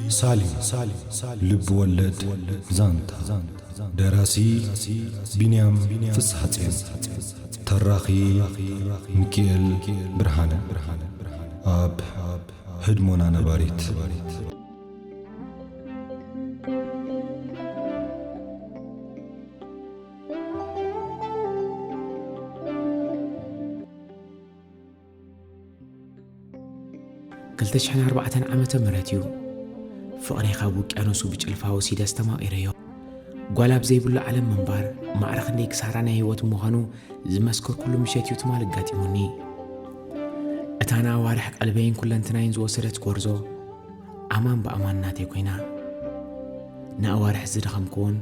ሳሌም፣ ልብ ወለድ ዛንታ። ደራሲ ቢንያም ፍስሐጽዮን። ተራኺ ሚኪኤል ብርሃነ። ኣብ ህድሞና ነባሪት። ክልተ ሽሕን ኣርባዕተን ዓመተ ምህረት እዩ። ፍቕረይ ካብ ውቅያኖሱ ብጭልፋ ወሲደ ኣስተማቒረዮ። ጓል ኣብ ዘይብሉ ዓለም ምንባር ማዕረ ክንደይ ክሳራ ናይ ህይወት ምዃኑ ዝመስከርኩሉ ምሸት እዩ ትማሊ ኣጋጢሙኒ። እታ ንኣዋርሕ ቀልበይን ኩለንትናይን ዝወሰደት ጎርዞ፣ ኣማን ብኣማን ናተይ ኮይና። ንኣዋርሕ ዝደኸምክዎን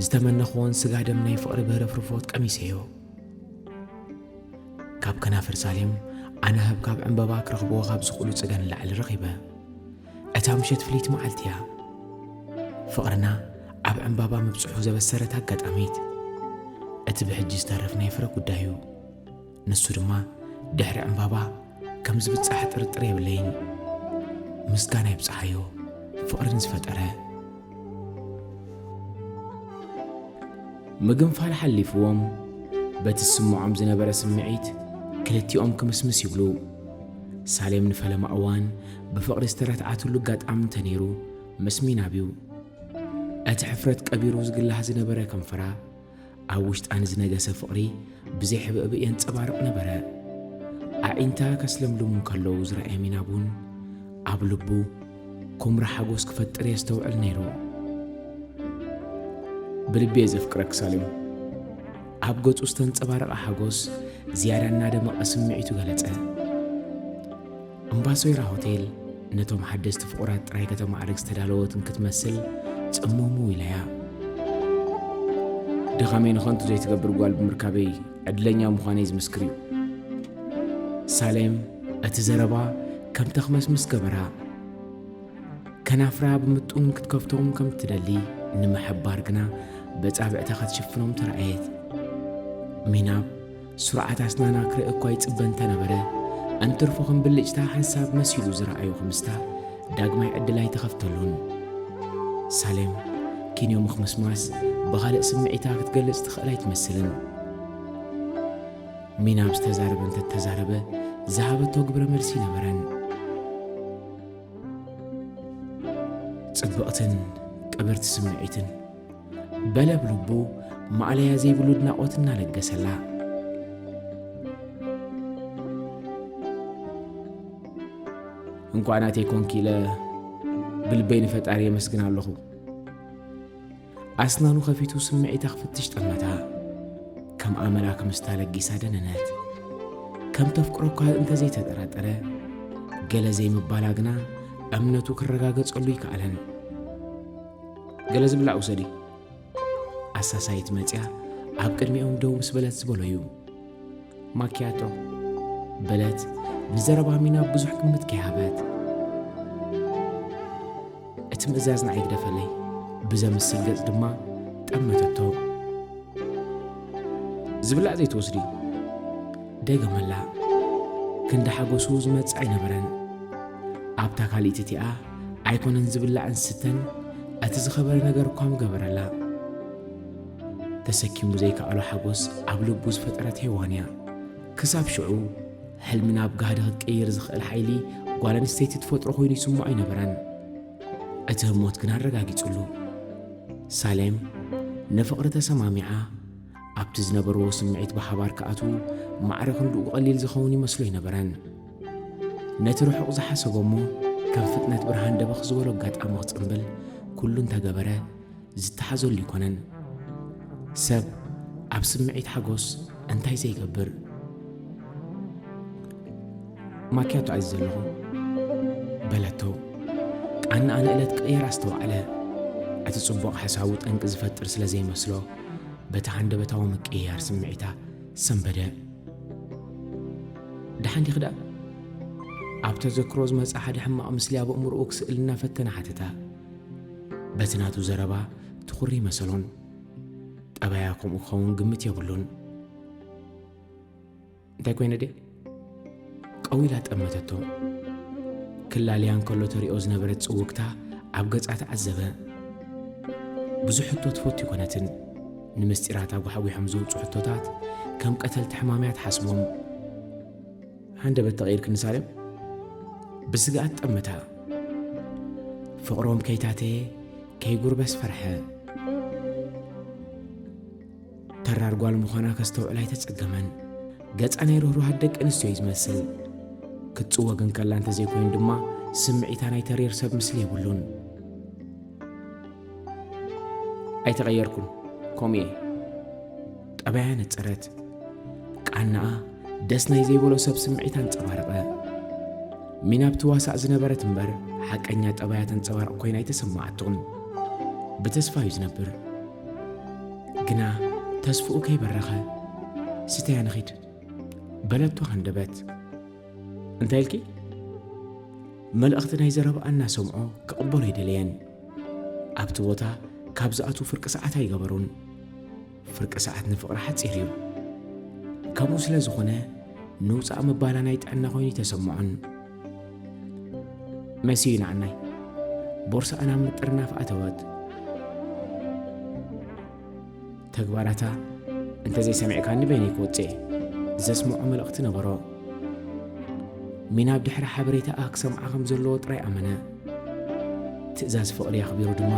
ዝተመነኽዎን ስጋ ደም ናይ ፍቕሪ ብህርፍርፎት ቀሚሰዮ። ካብ ከናፍር ሳሌም ኣነ ህብ ካብ ዕምበባ ክረኽብዎ ካብ ዝኽእሉ ጽገ ንላዕሊ ረኺበ። እታ ምሸት ፍልይቲ መዓልቲ እያ። ፍቕርና ኣብ ዕምባባ ምብጽሑ ዘበሰረት ኣጋጣሚት። እቲ ብሕጂ ዝተርፍ ናይ ፍረ ጉዳይ እዩ። ንሱ ድማ ድሕሪ ዕምባባ ከም ዝብጻሕ ጥርጥር የብለይን። ምስጋና ይብጽሓዮ ፍቕሪ ንዝፈጠረ። ምግንፋል ሓሊፍዎም፣ በቲ ዝስምዖም ዝነበረ ስምዒት ክልቲኦም ክምስምስ ይብሉ። ሳሌም ንፈለማ እዋን ብፍቕሪ ዝተረትዓትሉ ኣጋጣሚ እንተነይሩ፣ ምስ ሚናብ እዩ። እቲ ሕፍረት ቀቢሩ ዝግላህ ዝነበረ ከንፈራ፣ ኣብ ውሽጣ ንዝነገሰ ፍቕሪ ብዘይ ሕብእብእ የንጸባርቕ ነበረ። ኣዒንታ ከስለምልሙ እንከለዉ ዝረኣየ ሚናብ እውን፣ ኣብ ልቡ ኩምራ ሓጎስ ክፈጥር የስተውዕል ነይሩ። ብልቢ እየ ዘፍቅረኪ ሳሌም። ኣብ ገጹ ዝተንጸባረቐ ሓጎስ ዝያዳ እናደመቐ ስምዒቱ ገለጸ። እምባሶይራ ሆቴል ነቶም ሓደስቲ ፍቑራት ጥራይ ከተማዕርግ ዝተዳለወት እንክትመስል ጽምውምው ኢላያ። ድኻመይ ንኸንቱ ዘይትገብር ጓል ብምርካበይ ዕድለኛ ምዃነይ ዝምስክር እዩ። ሳሌም እቲ ዘረባ ከም ተኽመስምስ ገበራ። ከናፍራ ብምጡን ክትከፍቶም ከም ትደሊ ንምሕባር ግና በጻብዕታ ክትሽፍኖም ተራእየት። ሚናብ ስሩዓት ኣስናና ክርኢ እኳ ይጽበ እንተነበረ፣ እንትርፎ ከም ብልጭታ ሓንሳብ መሲሉ ዝረኣዮ ክምስታ ዳግማይ ዕድል ኣይተኸፍተሉን። ሳሌም ኪንዮ ምኽምስማስ ብኻልእ ስምዒታ ክትገልጽ ትኽእል ኣይትመስልን። ሚናብ ዝተዛረበ እንተተዛረበ ዝሃበቶ ግብረ መልሲ ነበረን። ጽብቕትን ቅብርቲ ስምዒትን በለ ብልቡ ማእለያ ዘይብሉ ኣድናቖት እናለገሰላ። እንኳዕ ናተይ ኮንኪ ኢለ ብልበይ ንፈጣሪ የመስግን ኣለኹ። ኣስናኑ ከፊቱ ስምዒታ ክፍትሽ ጠመታ። ከም ኣመላ ክምስታ ለጊሳ ደነነት። ከም ተፍቅሮ እኳ እንተዘይተጠራጠረ፣ ገለ ዘይምባላ ግና እምነቱ ክረጋገጸሉ ይከኣለን። ገለ ዝብላዕ ውሰዲ። ኣሳሳይት መጽያ ኣብ ቅድሚኦም ደው ምስ በለት ዝበሎ እዩ። ማኪያቶ በለት ንዘረባ ሚናብ ብዙሕ ግምት ከይሃበት። እቲ ምእዛዝ ንዓይ ግደፈለይ ብዘምስል ገጽ ድማ ጠመተቶ። ዝብላዕ ዘይትወስዲ? ደገመላ። ክንዲ ሓጎሱ ዝመጽእ ኣይነበረን። ኣብታ ካልኢት እቲኣ ኣይኮነን ዝብላዕን ዝስተን፣ እቲ ዝኸበረ ነገር እኳ ምገበረላ። ተሰኪሙ ዘይከኣሎ ሓጎስ ኣብ ልቡ ዝፈጠረት ሄዋን እያ። ክሳብ ሽዑ፣ ሕልሚ ናብ ጋህዲ ክትቅይር ዝኽእል ሓይሊ ጓል ኣንስተይቲ ተፈጥሮ ኮይኑ ይስምዖ ኣይነበረን። እቲ ህሞት ግን ኣረጋጊጹሉ። ሳሌም ንፍቕሪ ተሰማሚዓ፣ ኣብቲ ዝነበርዎ ስምዒት ብሓባር ክኣትዉ ማዕረ ክንድኡ ቀሊል ዝኸውን ይመስሎ ኣይነበረን። ነቲ ርሑቕ ዝሓሰቦ እሞ ከም ፍጥነት ብርሃን ደበኽ ዝበሎ ኣጋጣሚ ክጽምብል ኩሉ እንተገበረ ዝተሓዘሉ ኣይኮነን። ሰብ ኣብ ስምዒት ሓጎስ እንታይ ዘይገብር? ማኪያቶ ኣዚዘ ኣለኹ በለቶ። ቃንኣ ንእለት ክቕየር ኣስተውዓለ። እቲ ጽቡቕ ሓሳቡ ጠንቂ ዝፈጥር ስለ ዘይመስሎ፣ በቲ ሃንደበታዊ ምቅይያር ስምዒታ ሰንበደ። ደሓን ዲኺ ደኣ? ኣብ ተዘክሮ ዝመጽኣ ሓደ ሕማቕ ምስሊ ኣብ ኣእምሮኡ ክስእል እናፈተነ ሓተታ። በቲ ናቱ ዘረባ ትኹሪ መሰሎን። ጠባያ ከምኡ ክኸውን ግምት የብሉን። እንታይ ኮይነ ድየ? ቀዊላ ጠመተቶ። ክላልያ እንከሎ ተሪኦ ዝነበረት ጽውግታ ኣብ ገጻ ተዓዘበ። ብዙሕ ሕቶ ትፈቱ ኣይኮነትን። ንምስጢራታ ጓሕጒሖም ዝውጹ ሕቶታት ከም ቀተልቲ ሕማም እያ ትሓስቦም። ሃንደበት ተቐይርክኒ ሳሌም? ብስግኣት ጠመታ። ፍቕሮም ከይታተየ ከይጉርበስ ፈርሐ። ተራር ጓል ምዃና ከስተውዕል ኣይተጸገመን። ገጻ ናይ ርህሩሃት ደቂ ኣንስትዮ እዩ ዝመስል። ክትጽወግ እንከላ እንተዘይኮይኑ ድማ ስምዒታ ናይ ተሪር ሰብ ምስሊ የብሉን። ኣይተቐየርኩን፣ ከምኡ እየ። ጠባያ ነጸረት። ቃናኣ ደስ ናይ ዘይበሎ ሰብ ስምዒት ኣንጸባረቐ። ሚናብ ትዋሳእ ዝነበረት እምበር ሓቀኛ ጠባያ ተንጸባርቕ ኮይና ኣይተሰማዓቶን። ብተስፋ እዩ ዝነብር። ግና ተስፍኡ ከይበረኸ፣ "ስተያ ንኺድ" በለቶ ሃንደበት። "እንታይ ኢልኪ?" መልእኽቲ ናይ ዘረባኣ እናሰምዖ ክቕበሎ ኣይደለየን። ኣብቲ ቦታ ካብ ዝኣትዉ ፍርቂ ሰዓት ኣይገበሩን። ፍርቂ ሰዓት ንፍቕሪ ሓጺር እዩ። ከምኡ ስለ ዝኾነ ንውጻእ ምባላ ናይ ጥዕና ኮይኑ ኣይተሰምዖን። "መሲዩ ንዓናይ" ቦርስኣ ናብ ምጥርናፍ ኣተወት። ተግባራታ እንተዘይሰሚዕካኒ በይነይ ክወጽእ እየ ዘስምዖ መልእኽቲ ነበሮ። ሚናብ ድሕሪ ሓበሬታኣ ክሰምዓ ከም ዘለዎ ጥራይ ኣመነ። ትእዛዝ ፍቕሪ ኣኽቢሩ ድማ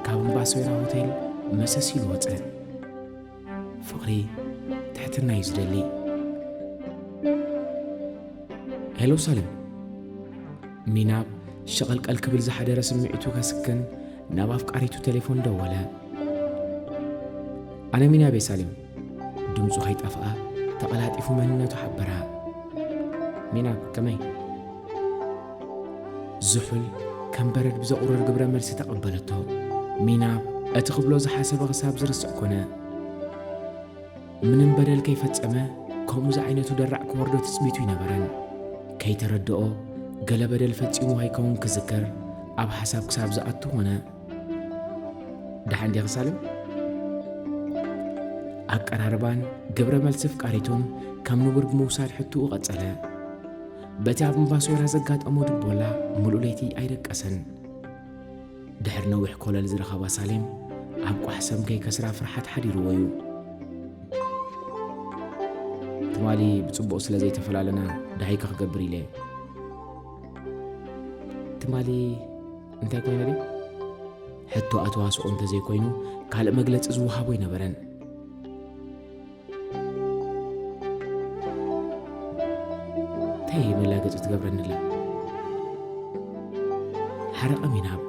ካብ እምባሶይራ ሆቴል መሰስ ኢሉ ወጸ። ፍቕሪ ትሕትና እዩ ዝደሊ። "ሄሎ ሳሌም?" ሚናብ ሸቐልቀል ክብል ዝሓደረ ስምዒቱ ከስክን ናብ ኣፍቃሪቱ ቴሌፎን ደወለ። "ኣነ ሚናብ እየ ሳሌም" ድምጹ ከይጠፍኣ ተቐላጢፉ መንነቱ ሓበራ። "ሚናብ ከመይ?" ዝሑል ከም በረድ ብዘቑርር ግብረ መልሲ ተቐበለቶ። ሚናብ እቲ ክብሎ ዝሓሰበ ክሳብ ዝርስዕ ኮነ። ምንም በደል ከይፈጸመ ከምኡ ዝዓይነቱ ደራዕ ክወርዶ ትጽቢቱ ኣይነበረን። ከይተረድኦ ገለ በደል ፈጺሙ ከይከውን ክዝከር ኣብ ሓሳብ ክሳብ ዝኣቱ ኮነ። "ደሓን ዲኺ ሳሌም?" ኣቀራርባን ግብረ መልሲ ኣፍቃሪቱን ከም ንቡር ብምውሳድ ሕቶኡ ቀጸለ። በቲ ኣብ እምባሶይራ ዘጋጠሞ ድቦላ ምሉእ ለይቲ ኣይደቀሰን። ድሕሪ ነዊሕ ኮለል ዝረኸባ ሳሌም ኣብ ቋሕ ሰም ከይከስራ ፍርሓት ሓዲርዎ እዩ። "ትማሊ ብጽቡቕ ስለ ዘይተፈላለና ደሃይካ ክገብር ኢለ እየ።" "ትማሊ እንታይ ኮይነ ድዩ?" ሕቶ ኣተዋስኦ እንተዘይኮይኑ ካልእ መግለጺ ዝወሃቦ ኣይነበረን። እንታይ መላገጺ ትገብረኒ ኣላ? ሓረቐ ሚናብ።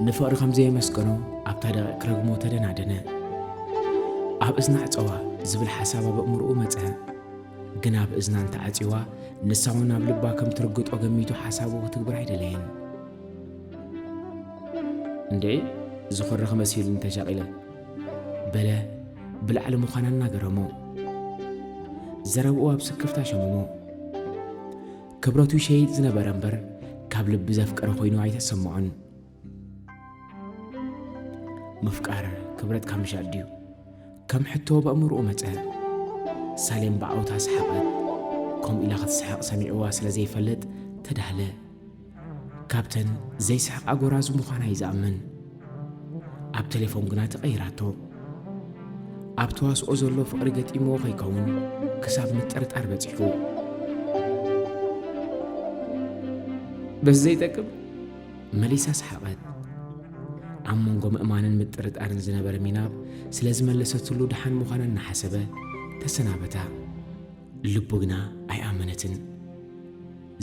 ንፍቕሪ ከም ዘየመስገኖ ኣብታ ደቂቕ ክረግሞ ተደናደነ። "ኣብ እዝና ዕጸዋ" ዝብል ሓሳብ ኣብ ኣእምሮኡ መጸ። ግን ኣብ እዝና እንተዓጺዋ፣ ንሳ እውን ኣብ ልባ ከም ትርግጦ ገሚቱ ሓሳቡ ክትግብር ኣይደለየን። "እንድዒ፣ ዝኾረኽ መሲሉኒ ተሻቒለ" በለ ብላዕሊ ምዃና እናገረሞ። ዘረብኡ ኣብ ስክፍታ ሸመሞ። ክብረቱ ይሸይጥ ዝነበረ እምበር፣ ካብ ልቢ ዘፍቀረ ኮይኑ ኣይተሰምዖን። ምፍቃር ክብረትካ ምሻጥ ድዩ? ከም ሕቶ በእምርኡ መጸ። ሳሌም ብዓውታ ሰሓቐት። ከምኡ ኢላ ክትስሕቕ ሰሚዕዋ ስለ ዘይፈልጥ ተዳህለ። ካብተን ዘይስሕቓ ጎራዙ ምዃና እዩ ዝኣምን። ኣብ ቴሌፎን ግና ተቐይራቶ። ኣብ ተዋስኦ ዘሎ ፍቕሪ ገጢምዎ ከይከውን ክሳብ ምጥርጣር በጺሑ። በዚ ዘይጠቅም መሊሳ ሰሓቐት። ኣብ መንጎ ምእማንን ምጥርጣርን ዝነበረ ሚናብ ስለ ዝመለሰትሉ ደሓን ምዃና እናሓሰበ ተሰናበታ። ልቡ ግና ኣይኣመነትን።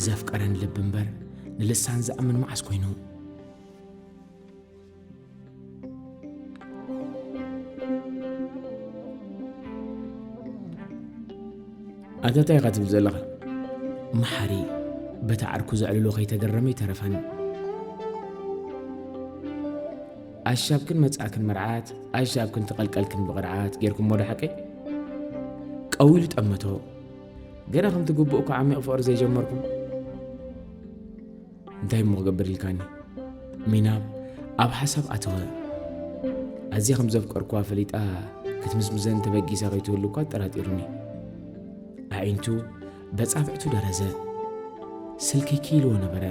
ዘፍቀረን ልቢ እምበር ንልሳን ዝኣምን መዓስ ኮይኑ? ኣታ እንታይ ኢኻ ትብል ዘለኻ? መሓሪ በቲ ዓርኩ ዘዕልሎ ከይተገረመ ኣይተረፈን። ኣሻብክን መጻእክን መርዓት፣ ኣሻብክን ተቐልቀልክን ብቕርዓት ጌርኩሞ ዶ ሓቀይ? ቀዊሉ ጠመቶ። ገና ከምቲ ግቡእ እኮ ዓሚቕ ፍቕሪ ዘይጀመርኩም። እንታይ እሞ ክገብር ኢልካኒ? ሚናብ ኣብ ሓሳብ ኣተወ። ኣዝየ ከም ዘፍቀርኩዋ ፈሊጣ ክትምዝምዘን ተበጊሳ ከይትህሉ እኳ ኣጠራጢሩኒ። ኣዒንቱ በጻብዕቱ ደረዘ። ስልኪ ክኢልዎ ነበረ።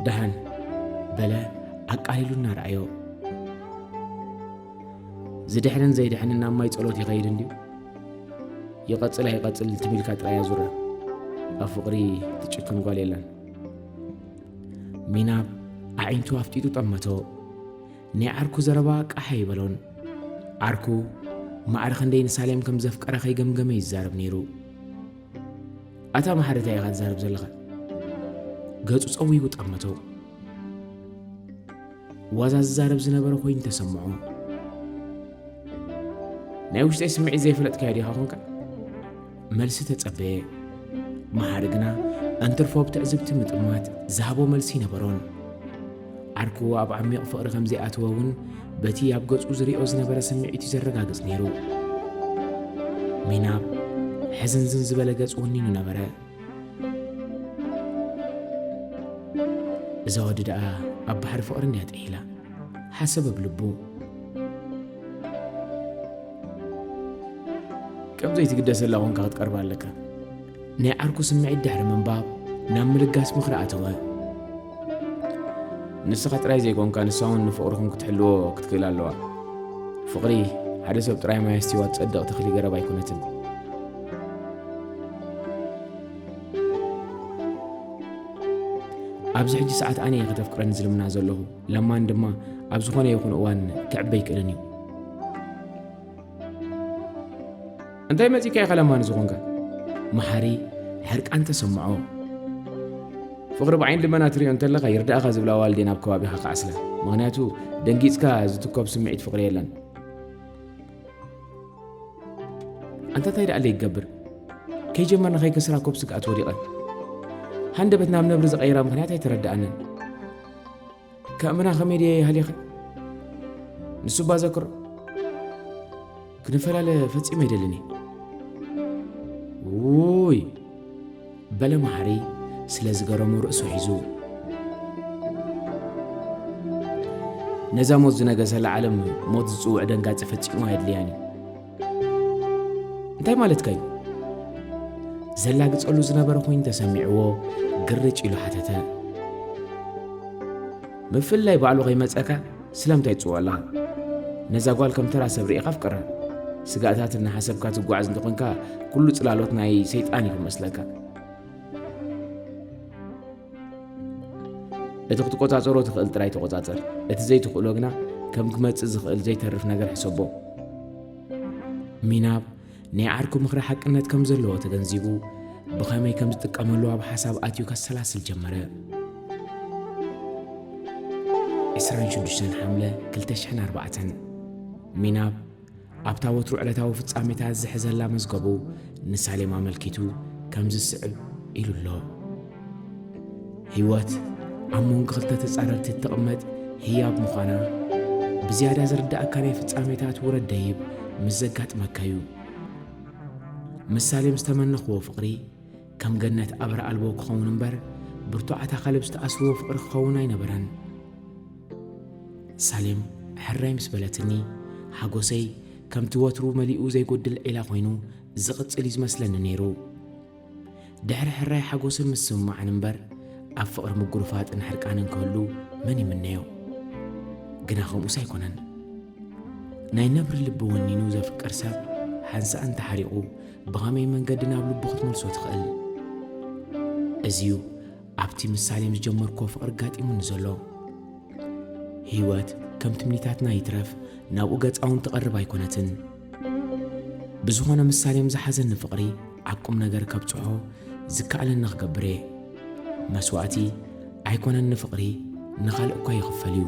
ደሓን በለ ኣቃሊሉ እናረኣዮ። ዝድሕንን ዘይድሕንን ናብ ማይ ጸሎት ይኸይድ እንድዩ። ይቐጽል ኣይቐጽል ትም ኢልካ ጥራይ ኣዙራ። ኣብ ፍቕሪ ትጭክን ጓል የላን። ሚናብ ኣዒንቱ ኣፍጢጡ ጠመቶ። ናይ ዓርኩ ዘረባ ቃሕ ኣይበሎን። ዓርኩ ማዕረ ክንደይ ንሳሌም ከም ዘፍቀረ ከይገምገመ ይዛረብ ነይሩ። ኣታ መሓሪ እንታይ ኢኻ ትዛረብ ዘለኻ? ገጹ ጸዊጉ ጠመቶ። ዋዛ ዝዛረብ ዝነበረ ኮይኑ ተሰምዖ። ናይ ውሽጠይ ስምዒት ዘይፈለጥካዮ ዲኻ ኮንካ? መልሲ ተጸበየ። መሓሪ ግና እንትርፎ ብትዕዝብቲ ምጥማት ዝሃቦ መልሲ ኣይነበሮን። ዓርኩ ኣብ ዓሚቕ ፍቕሪ ከም ዘይኣተወ እውን በቲ ኣብ ገጹ ዝሪኦ ዝነበረ ስምዒት እዩ ዘረጋግጽ ነይሩ። ሚናብ ሕዝንዝን ዝበለ ገጽ ወኒኑ ነበረ። እዛ ወዲ ደኣ ኣብ ባሕሪ ፍቕሪ እንድያ ጥሒላ፣ ሓሰበ ብልቡ። ከም ዘይትግደሰላ ኮንካ ክትቀርባ ኣለካ። ናይ ዓርኩ ስምዒት ድሕሪ ምንባብ ናብ ምልጋስ ምኽሪ ኣተወ። ንስኻ ጥራይ ዘይኮንካ ንሳ እውን ንፍቕርኹም ክትሕልዎ ክትክእል ኣለዋ። ፍቕሪ ሓደ ሰብ ጥራይ ማይ ኣስቲዋ ትጸድቕ ተኽሊ ገረብ ኣይኮነትን። ኣብዚ ሕጂ ሰዓት ኣነ እየ ከተፍቅረኒ ዝልምና ዘለኹ። ለማን ድማ ኣብ ዝኾነ ይኹን እዋን ክዕበ ኣይክእልን እዩ። እንታይ መጺካ ኢኻ ለማኒ ዝኾንካ? መሓሪ ሕርቃን ተሰምዖ። ፍቕሪ ብዓይኒ ልመና ትሪኦ እንተለኻ ይርዳእኻ ዝብላ ኣዋልድ እየን ኣብ ከባቢኻ ክዓስላ። ምኽንያቱ ደንጊጽካ ዝትኮብ ስምዒት ፍቕሪ የለን። ኣንታ እንታይ ደኣ ይገብር? ከይጀመርና ከይከስራ ኮብ ስግኣት ወዲቐ። ሃንደበት ናብ ነብሪ ዝቐይራ ምኽንያት ኣይተረድኣንን። ከእምና ከመይ ድየ ሃሊኸ? ንሱ እባ ዘክሮ። ክንፈላለ ፈጺመ ኣይደልን እየ። ውይ! በለ መሓሪ ስለ ዝገረሙ ርእሱ ሒዙ። ነዛ ሞት ዝነገሰላ ዓለም ሞት ዝጽውዕ ደንጋጺ ፈጺሙ ኣየድልያን እዩ። እንታይ ማለትካ እዩ? ዘላግጸሉ ዝነበረ ኮይኑ ተሰሚዕዎ ግርጭ ኢሉ ሓተተ። ምፍላይ ባዕሉ ከይመጸካ ስለምንታይ ትጽውዖ ኣለኻ? ነዛ ጓል ከም ተራ ሰብ ርኢኻ ኣፍቅራ። ስጋእታት እናሓሰብካ ትጓዓዝ እንተኾንካ ኩሉ ጽላሎት ናይ ሰይጣን እዩ ክመስለካ። እቲ ክትቆጻጸሮ ትኽእል ጥራይ ተቆጻጸር። እቲ ዘይትኽእሎ ግና ከም ክመጽእ ዝኽእል ዘይተርፍ ነገር ሕሰቦ። ሚናብ ናይ ዓርኩ ምኽሪ ሓቅነት ከም ዘለዎ ተገንዚቡ፣ ብኸመይ ከም ዝጥቀመሉ ኣብ ሓሳብ ኣትዩ ከሰላስል ጀመረ። ዕስራን ሽዱሽተን ሓምለ ክልተ ሽሕን ኣርባዕተን። ሚናብ ኣብታ ወትሩ ዕለታዊ ፍጻሜታት ዝሕዘላ መዝገቡ ንሳሌም ኣመልኪቱ ከምዚ ዝስዕብ ኢሉ ኣሎ። ህይወት ኣብ መንጎ ክልተ ተጻረርቲ እትቕመጥ ህያብ ምዃና ብዝያዳ ዝርድኣካ ናይ ፍጻሜታት ውረድ ደይብ ምስ ዘጋጥመካ እዩ። ምስ ሳሌም ዝተመነኽዎ ፍቕሪ ከም ገነት ኣበር ኣልቦ ክኸውን እምበር፣ ብርቱዓት ኣኻልብ ዝተኣስርዎ ፍቕሪ ክኸውን ኣይነበረን። ሳሌም ሕራይ ምስ በለትኒ፣ ሓጎሰይ ከምቲ ወትሩ መሊኡ ዘይጎድል ዒላ ኮይኑ ዝቕጽል እዩ ዝመስለኒ ነይሩ። ድሕሪ ሕራይ ሓጎስን ምስምማዕን እምበር፣ ኣብ ፍቕሪ ምጉርፋጥን ሕርቃንን ክህሉ መን ይምነዮ? ግና ከምኡስ ኣይኮነን። ናይ ነብሪ ልቢ ወኒኑ ዘፍቅር ሰብ ሓንሳእ እንተሓሪቑ ብኸመይ መንገዲ ናብ ልቡ ክትመልሶ ትኽእል? እዚዩ ኣብቲ ምስ ሳሌም ዝጀመርኩዎ ፍቕሪ ጋጢሙኒ ዘሎ። ህይወት ከም ትምኒታትና ይትረፍ ናብኡ ገጻ እውን ትቐርብ ኣይኮነትን። ብዝኾነ ምስ ሳሌም ዝሓዘኒ ፍቕሪ ኣብ ቁም ነገር ከብጽሖ ዝከኣለኒ ክገብር እየ። መስዋእቲ ኣይኮነን ንፍቕሪ ንኻልእ እኳ ይኽፈል እዩ።